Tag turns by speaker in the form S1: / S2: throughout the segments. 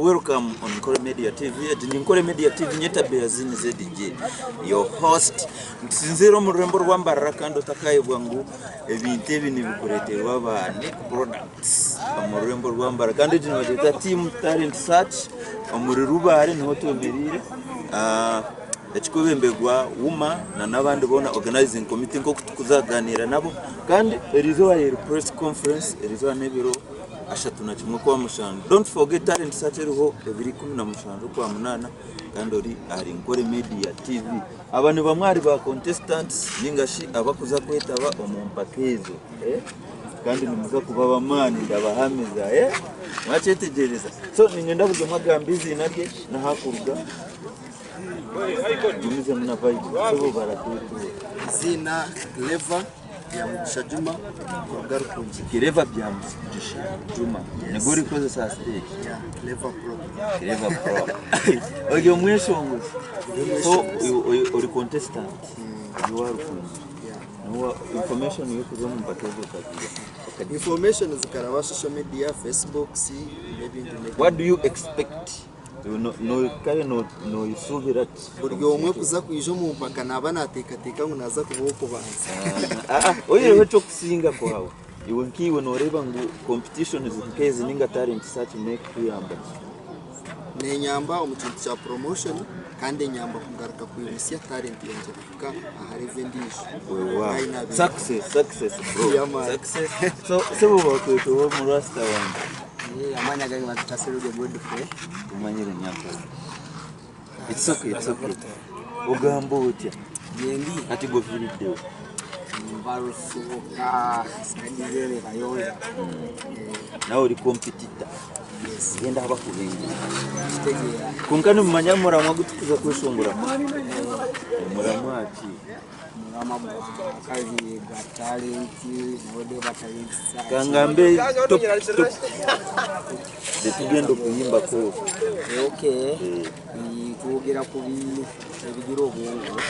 S1: Welcome on Nkore Media TV. Egi ni Nkore Media TV nyeta Beazini ZG, your host. Nitusinziira omu rurembo rwa Mbarara kandi otakayebwa ngu ebintu ebi nibikureeterwa aba Nick Products omu rurembo rwa Mbarara. Kandi egi nibagyeta Team Talent Search omuri Rubare niho twemereire. Ah, Ekikwebemberwa UMA na n'abandi boona organizing committee nk'oku tukuzaganiira nabo. Kandi eriizooba eri press conference, eriizooba n'ebiro 31 Okwamushanju. Don't forget talent search eriho ebiro 17 Okwamunaana kandi ori ahari Nkore Media TV. Aba ni bamwe ahari ba contestants ninga shi abakuza kwetaba omu mpaka ezo. Eh? Kandi nimuza kuba ab'amaani ndabahamiza. Eh? Mwakyetegyereza? So niinyenda buri omwe agambe eiziina rye n'ahu akuruga. Gumizemu na vibe. Sebo barakwetura.
S2: Eiziina Clever. Byamugisha Juma kuruga Rukungiri.
S1: Clever Byamugisha Juma nigwe orikukozesa aha stage?
S2: Yeah, Clever Pro.
S1: Clever Pro. Ori omweshongozi? So ori contestant? Ori owa Rukungiri?
S2: Yeah.
S1: Niwe information y'okuza omu mpaka ezo okagiiha?
S2: Information zikaraba social media, Facebook, n'ebindi n'ebindi.
S1: What do you expect? Kare noyesubira ki?
S2: Buri omwe kuza kwija omu mpaka naaba naateekateeka ngu naaza kuba ow'okubanza.
S1: Oyihireho eky'okusinga kwawe, iwe nkaiwe nooreeba ngu competitions nk'ezi nainga talent search neekukuyamba ki?
S2: Neenyamba omu kintu kya promotion kandi enyamba kugaruka kwimutsya talent yangye kuhika aha level endiijo.
S1: Weewaawo.
S2: Naayi naabiine.
S1: Success, success bro.
S2: Yeah, man.
S1: Success. So, sebo bakweta oba omurasita wangye?
S3: Amanya gange bantweta Seruge Godfrey.
S1: Tumanyire nyankole. It's okay, it's okay. Ogamba otya?
S3: Gyendi.
S1: Kati goviiriddewa?
S3: Nva Rusoka, side z'ere Kayonza.
S1: Nawe ori competitor.
S3: Yes.
S1: Genda ahu bakubingire.
S3: Kitegeera.
S1: Kwonka nimumanya omuramwa ogu turikuza kweshongora? Omuramwa ki?
S3: Muramwa gwa kabi gwa talent nodeba talent search.
S1: Kangambe top top zetugenda okuyimbako.
S3: Okay. Twogera ku ebigira obwongo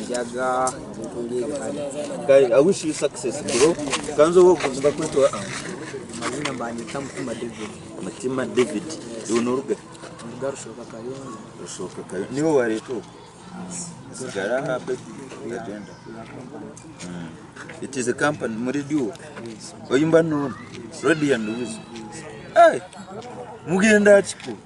S3: enjaga ebintu ngebyo kale.
S1: Kale I wish you success bro. Kanze oba nibakwetwa
S3: Amazina banyeta Mutima David.
S1: Mutima David. Iwe noruga?
S3: Nduga Rushoka Kayonza.
S1: Rushoka Kayonza. Niwe wareeta ogu? Sigara aha baby agenda. It is a company muri duo. Oyimba nono. Rodi and Weasel. Hey! Mugenda kiko.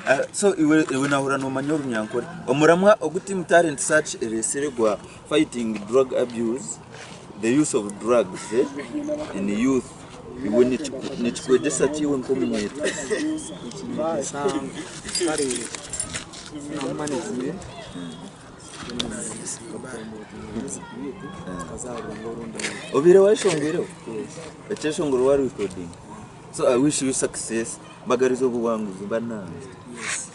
S1: Uh, so iwe iwe nahura nomanya orunyankore. Omuramwa ogu team talent search eresire gwa fighting drug abuse, the use of drugs eh, in youth. Iwe nikikwegyesa ki iwe nk'omunyeeto?
S3: Nikinyegyesa kare
S1: Obaire wayeshongwireho? Ekyeshongoro wa recordinga? So I wish you success mbagarize obuwanguzi banange.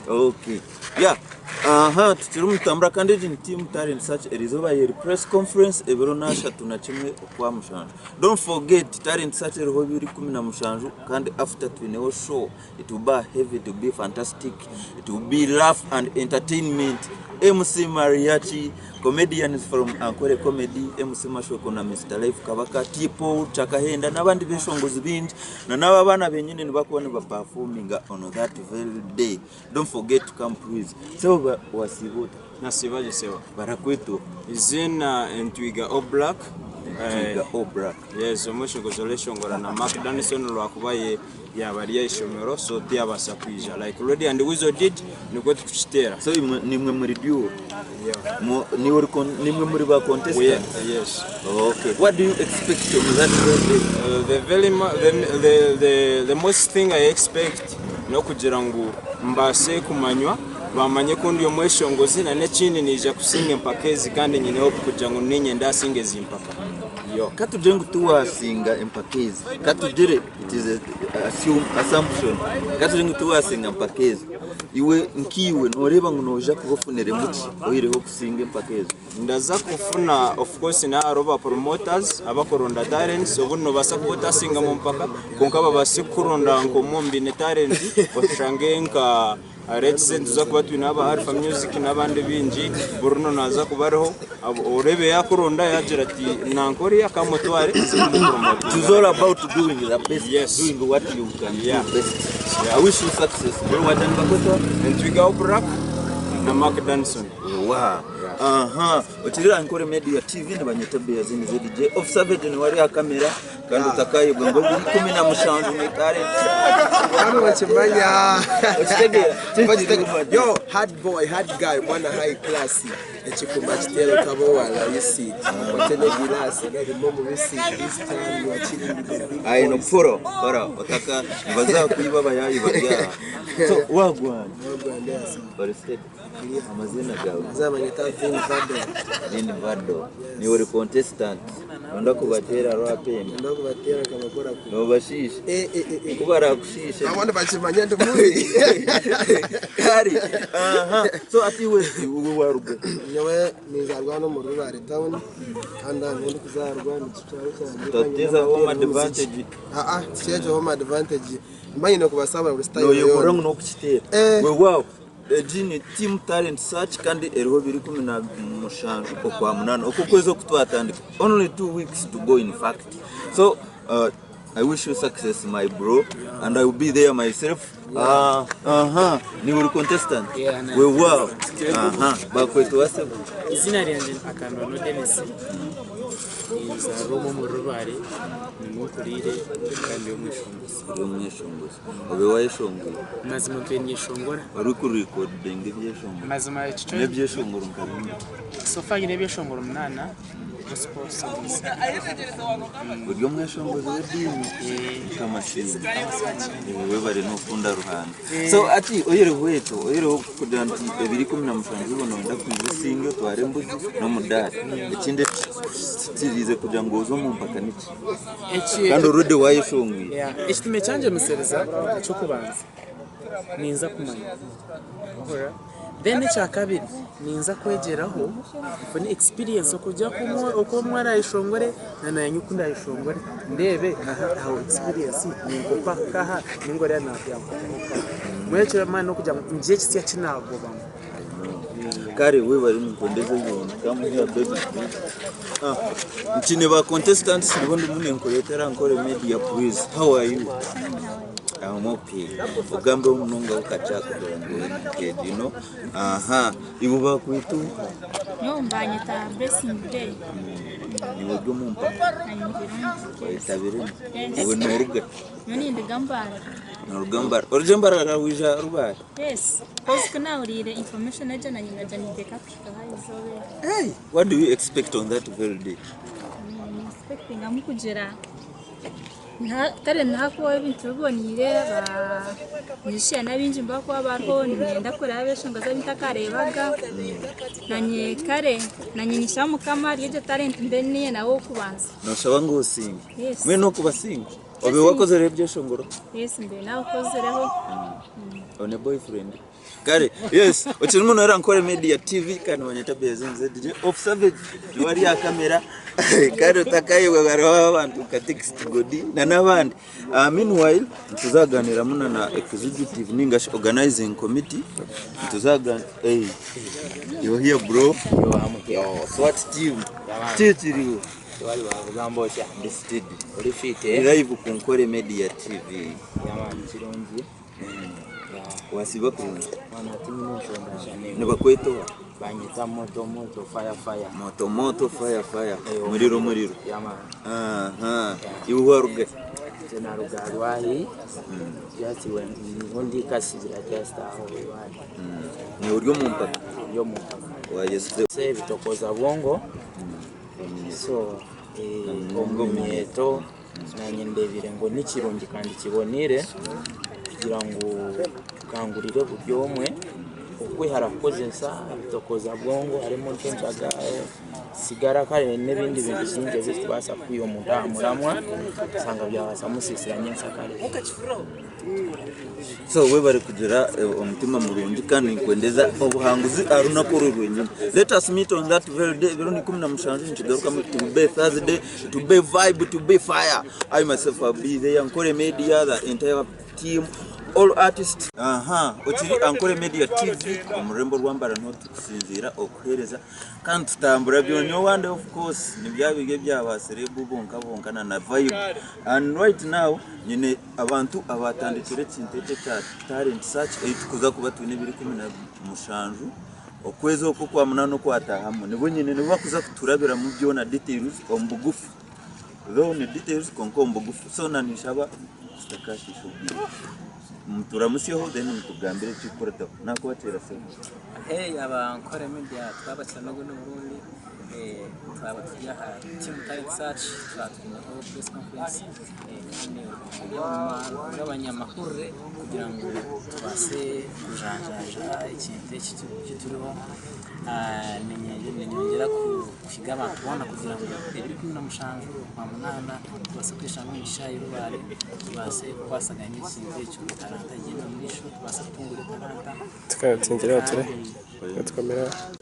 S1: Okay. Yeah. Aha, tukiri omu tambura kandi egi ni team talent search eriizooba eri press conference ebiro n'ashatu na kimwe okwamushanju. Don't forget talent search eriho ebiro 17 kandi after twineho show. It will be heavy, it will be fantastic, it will be laugh and entertainment. MC Mariachi, comedians from Ankole Comedy, MC Mashoko na Mr. Life Kabaka, Tipo, Chakahenda n'abandi beshongozi bingi na n'aba abaana benyini nibakuba nibaperforminga on that very day. Don't forget to come please. Sebo wasiiba ota?
S4: Nasiiba gye sebo.
S1: Barakweta ota?
S4: Eiziina Entwiga Oblak.
S1: Entwiga Oblak.
S4: Yes, omweshongozi oreshongora na Mark Danison rwakuba ye yaaba ari aha ishomero so tiyabaasa kwija like Redi and Weasel did nikwo tukukiteera.
S1: So imwe nimwe muri duo?
S4: Yeah.
S1: Mu- niwe ori con- nimwe muri ba
S4: We,
S1: contestants?
S4: yes.
S1: Okay. What do you expect on that very day?
S4: The very mo- the, the, the, the most thing I expect n'okugira ngu mbaase kumanywa bamanye ku ndi omweshongozi na n'ekindi niija kusinga empaka ezi kandi nyine hope kugira ngu niinye ndasinga ezi mpaka. Yo.
S1: Katugire ngu tiwasinga empaka ezi, katugire it is a assume, assumption, katugire ngu tiwasinga mpaka ezo, iwe nkaiwe noreeba ngu noija kuba ofuniremu ki oihireho okusinga empaka ezo?
S4: Ndaza kufuna of course na hariho ba promoters abakuronda talents obundi nobaasa kuba otasinga mu mpaka kwonka babaase kukuronda nk'omwe omu baine talent oshange nka. Let's say nituza kuba twine aba Alpha Music n'abandi baingi, Bruno naaza kuba ariho, oreebe yaakuronda yaagira ati nanka oriya kamutware nze
S1: It is
S4: kumupromotinga.
S1: all about doing the best,
S4: Yes.
S1: doing what you can
S4: Yeah.
S1: do best. I wish you success. Bro, watandika kwetwa?
S4: Nitwigaho Black na Mark Danson.
S1: Wow. Aha. Okirira Ankore Media TV nibanyeta Beyazini ZJ. Officer Vedi niwe ari aha kamera kandi otakayebwa ngu 17 ni talent.
S5: Bano bakimanya.
S1: Okitegeera?
S5: Bakitegeera. Yo, hard boy, hard guy, mwana high class. Ekikuma kiteera otaba owa layisi. Okwate n'egiraasi erimu omubisi. This time you are chilling with the big
S1: Aye no
S5: boys.
S1: poro, poro. Otaka nibazakwiba abayayi bari aha. So wagwana.
S5: Wagwana, yes.
S1: Bari steady. Amazina gawe.
S5: Nzabanyeta Vin Vado.
S1: Vin Vado. Niwe ori contestant. Nonda kubateera rap embi.
S5: Nonda kubateera nkabakora kubi.
S1: Nobashiisha.
S5: Eh, eh, eh, eh.
S1: Ku barakushiisha.
S5: Abandi bakimanya ndi mubi.
S1: Kare. Aha. So ati iwe iwe waruga.
S5: Nyowe ninzaarwa hanu omuri Rubare town kandi aha niho ndikuzaarwa nikyo kyaro kyangye.
S1: Otateeza home advantage.
S5: Aa tikyeekyo home advantage. Mba nyine kubasabura buri style
S1: Noyehurira
S5: yoona.
S1: ngu n'okukiteera.
S5: Eh.
S1: Weewaawo. Egi ni Team Talent Search kandi eriho 27 Okwamunaana oku okwezi oku twatandika. Only 2 weeks to go in fact. So I wish you success my bro and I will be there myself. Aha, niiwe ori contestant?
S6: Yeah, na-
S1: Weewaawo. Aha, bakweta owa sebo?
S6: Izina ryangye ni Akanwano Denis, ninzaarwa omu omuri Rubare, nimwo nkuriire kandi ndi omweshongozi.
S1: Ori omweshongozi. Obe wayeshongwire?
S6: Mazima ntwire ninyeshongora.
S1: Orikurikodinga ebyeshongoro?
S6: Mazima ekicwe
S1: N'ebyeshongoro nka bingahi?
S6: So far nyine ebyeshongoro munaana gospel songs.
S1: Ori omweshongozi w'ediini? Mukama asiimwe. Webare n'okukunda Ruhanga. So ati oyihireho ekyo, oyihireho kugira nti ebiro 17 iwe noyenda kwija osinge otware embuzi n'omudaari. Ekindi ekikushikiriize kugira ngu oze omu mpaka niki?
S6: Eki
S1: Kandi already wayeshongwire.
S6: Yeah, ekitume kyangyemesereza eky'okubanza ninza kumanya ohurira then ekyakabiri ninza kwegyeraho nfune experience okujya oku omwe arayeshongore na nanye oku ndayeshongore ndeebe aha aho experience ninkopa nkaha ninga oriya yankopaho nkaha mbwenu eky'amaani n'okugira ngu ngire ekisya eki naagobamu.
S1: Kare webare ninkwendeza ebirungi come here baby ah nkiine ba contestants nibo ndimu ninkureetera Ankole media please how are you I'm okay ogambeho munonga kakye kugira ngu obe you know aha iwe bakwita oha
S7: Nyowe mbanyeta Blessing Day.
S1: Niiwe ori omu mpaka
S7: Nanye ndi omu mpaka.
S1: Oyetabiremu
S7: Yes.
S1: iwe noruga
S7: Nyowe ninduga Mbarara.
S1: Noruga Mbarara orugye Mbarara waija Rubare
S7: Yes, coz ku nahuriire information egyo nanye nagira ninteeka kuhika aha izooba eryo.
S1: What do you expect on that very day?
S7: Ni expectingamu kugira kare nihakubaho ebintu biboniire ba musician abaingi nibakuba bariho niinyenda kureeba abeshongozi abu ntakareebaga nanye kare nanye ninshaba mukama ahari egyo talent mbe niinye nawe ow'okubanza.
S1: Noshaba ngu osinge?
S7: Yes.
S1: Mbwenu okubasinga? Obaire wakozireho ebyeshongoro?
S7: Yes mbaire nabukozireho.
S1: One boyfriend? Kare yes okiri muno era Ankole Media TV kandi banyeta Beazinze DJ of Savage niwe ari aha kamera kandi otakayebwa hariho abantu nka Text Godi na n'abandi. Meanwhile nituzaganiramu na na executive ninga shi organizing committee nituzagan hey you here bro
S8: Yo, I'm here.
S1: yo SWAT team kikiriho
S8: Wali bakugamba otya?
S1: Ndi steady.
S8: Oli fit
S1: Ni
S8: eh?
S1: live ku Nkore Media TV.
S8: Yeah man, kirungi. Yeah.
S1: Wasiiba kurungi?
S8: Mwana tinyine enshonga nshana.
S1: Nibakweta oha?
S8: Banyeta moto moto fire fire.
S1: Moto moto fire fire. Muriro muriro.
S8: Yeah man.
S1: Aha. Iwe waruga hi?
S8: Nze naruga Rwahi. Just when niho ndi kasibira just aho Rwahi.
S1: Niiwe ori omu mpaka?
S8: Ndi omu mpaka.
S1: Wayesize.
S8: Ebitokoza bwongo. So omu minyeeto nanye ndebire ngu nikirungi kandi kiboniire kugira ngu tukangurire buri omwe okwehara kukozesa ebitokoza bwongo harimu nk'enjaga, sigara kare n'ebindi bintu bingi ebirikubaasa kwiha omuntu aha muramwa osanga byabaasa kumusiisira nyensyakare.
S1: So webare kugira omutima murungi kandi ninkwendeza obuhanguzi aha runaku oru rwenyini. Let us meet on that very day ebiro ni 17 nikigarukamu it will be Thursday, it will be vibe, it will be fire. I myself will be there, Nkore Media, the entire team. all artists. Aha okiri Ankole Media TV omu rurembo rwa Mbarara niho turikusinziira okuheereza kandi tutambura byona nyowe owande of course nibya biri ebya ba serebu bonka bonka na na vibe and right now nyine abantu abatandikire ekintu eki ekya talent search ei tukuza kuba twine ebiro 17 okwezi oku okwa munaana okwatahamu nibo nyine nibo bakuza kuturabiramu byona details omu bugufu. Though ni details kwonka omu bugufu so na ninshaba tutakashiisha obwire muturamusyeho then mutugambire ekirikukurataho. Naakwakiira sebo.
S9: Hey aba Nkore Media twabakira n'ogundi murundi eh, twaba turi aha Team Talent Search twaba twineho press conference eh, kandi turi omu mumaro g'abanyamahurire kugira ngu tubaase kujanjaaja ekintu eki ekituriho. Ah, ninyongyera kuhiga abantu boona kugira ngu ebiro 17 Okwamunaana tubaase kweshanga omu kishaayi Rubare tubaase kukwasaganya ekintu ekyo etalanta egyende omu maisho tubaase kutungura etalanta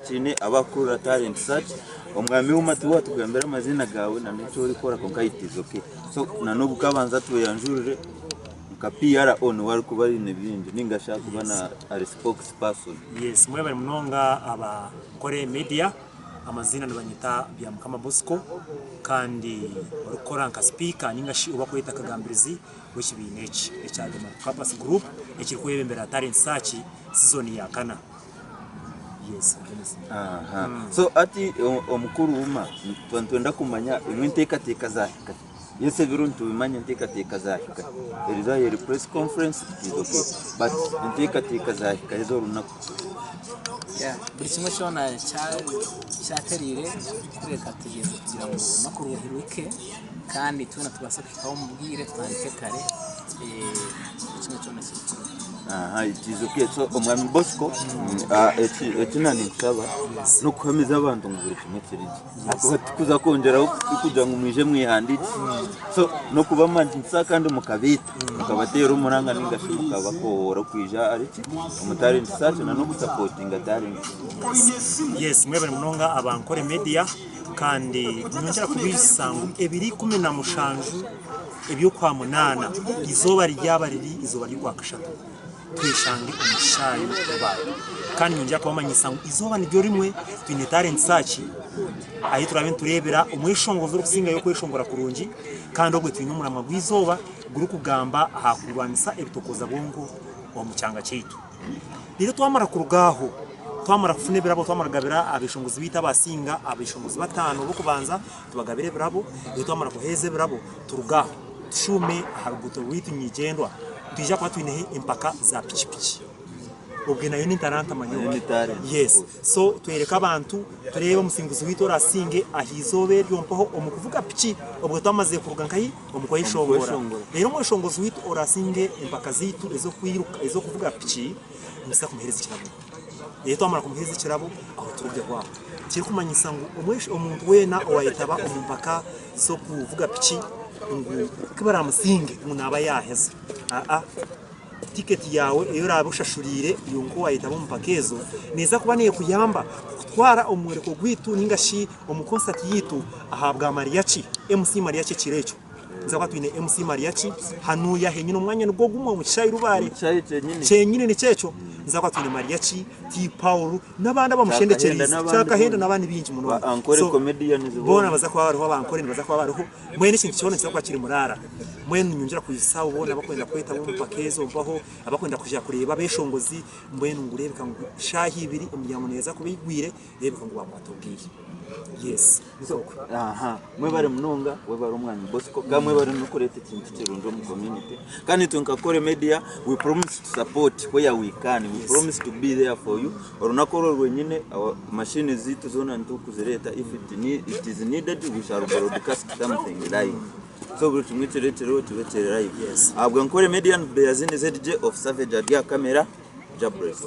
S1: Twine abakukurira talent search omwami woma tiwatugambira amaziina gaawe na n'eki orikukora kwonka it is okay so na n'obu okabanza tweyanjurire nka PRO niwe arikuba aine bingi ninga shi arikuba ari spokes person.
S10: Yes mwebare munonga aba Nkore media amaziina nibanyeta Byamukama Bosco kandi orikukora nka sipiika ninga shi obakweta akagambirizi w'ekibiina eki ekya The Multipurpose Group ekirikwebembera Talent Search season ya kana. Yes
S1: Aha. So hati omukuru Wuma nituba nitwenda kumanya imwe enteekateeka zahika ki? Yes ebiro nitubimanya enteekateeka zahika. Eriizooba eri press conference it is okay but enteekateeka zahika hi ez'orunaku?
S9: Yeah, buri kimwe kyona kyatereire kureka tugyeze kugira ngu orunaku ruhike kandi twena tubaase kuhikaho omu bwire tutandike kare eh, buri kimwe kyona kiri kimwe.
S1: Aha, it is okay. So omwami Bosco, eki eki naninkusaba n'okuhamiza abantu ngu buri kimwe kiri gye. Ahakuba tikuza kwongyeraho kugira ngu mwije mwehandiikise. So n'okubamanyisa kandi mukabeeta, mukabateera omuranga ninga shi mukabakowoora kwija ahari ki? Omu talent search na n'okusapotinga talent.
S10: Yes mwebare munonga aba Nkore Media kandi ninyongyera kubaijusya ngu ebiro 17 eby'Okwamunaana eizooba riryaba riri eizooba ry'Okwakashatu tweshange omu kishaayi Rubare. Kandi ninyongyera kubamanyisa ngu eizooba niryo rimwe twine talent search ahu turaabe nitureebera omweshongozi orikusingayo okweshongora kurungi kandi obwe twine omuramwa gw'eizooba gurikugamba aha kurwanisa ebitokooza bwonko omu kyanga kyaitu. Reero twamara kuruga aho, twamara kufuna ebirabo, twamara kugabira abeshongozi baitu abasinga, abeshongozi bataano b'okubanza tubagabire ebirabo, reero twamara kuheereza ebirabo turuge aho tushuume aha ruguuto rwaitu nyigyendwa, nitwija kuba twineho empaka za pikipiki. Obwe nayo n'entaranta manya
S1: Nayo
S10: obwe. Yes. So twereke abantu tureebe omusinguzi waitu oraasinge aha izooba eryo mpaho omu kuvuga piki obwe twamazire kuruga nkahi? Omu kweshongora. Reero omweshongozi waitu oraasinge empaka zaitu ez'okwiruka ez'okuvuga piki nituza kumuheereza ekirabo. Reero twamara kumuheereza ekirabo aho turugeho aho. Kirikumanyisa ngu omuntu weena owaayetaba omu mpaka z'okuvuga piki ngu ku baraamusinge ngu naaba yaaheza. Aa. Tiketi yaawe ei oraabe oshashuriire yonka owaayetaba omu mpaka ezo neeza kuba neekuyamba kukutwara omu mworeko gwaitu nainga shi omu konsati yaitu aha bwa Mariachi, MC Mariachi ekiro ekyo. Nituza kuba twine MC Mariachi hanuya henyine omwanya nigwo gumwe omu kishaayi Rubare kyenyine nikyo ekyo. Nituza kuba twine Mariachi, T Paul n'abandi abamushendekyereize, Kyakahenda n'abandi baingi munonga. So boona nibaza kuba bariho, Abankore nibaza kuba bariho. Mbwenu ekintu kyona nikiza kuba kiri muraara. Mbwenu niinyongyera kwijutsya abo boona abakwenda kwetaba omu mpaka ezo mpaho, abakwenda kwija kureeba abeshongozi, mbwenu ngu reebeka ngu shaaha ibiri emiryango neeza kuba eigwire, reebeka ngu waakwata obwire. Yes, nikwo okwo.
S1: Aha, mwebare munonga, webare omwami Bosco, kandi mwebare n'okureeta ekintu kirungi omu community. Kandi itwe nka Kore Media, we promise to support where we can, we promise to be there for you. Orunaku orwo rwenyine, our machines zaitu zoona nitukuzireeta, if it is needed, we shall broadcast something live. So buri kimwe ekiro ekiriho kibe kiri live. Ahabwa Nkore Media, Beyazini ZJ of Savage ari aha camera, Jah bless.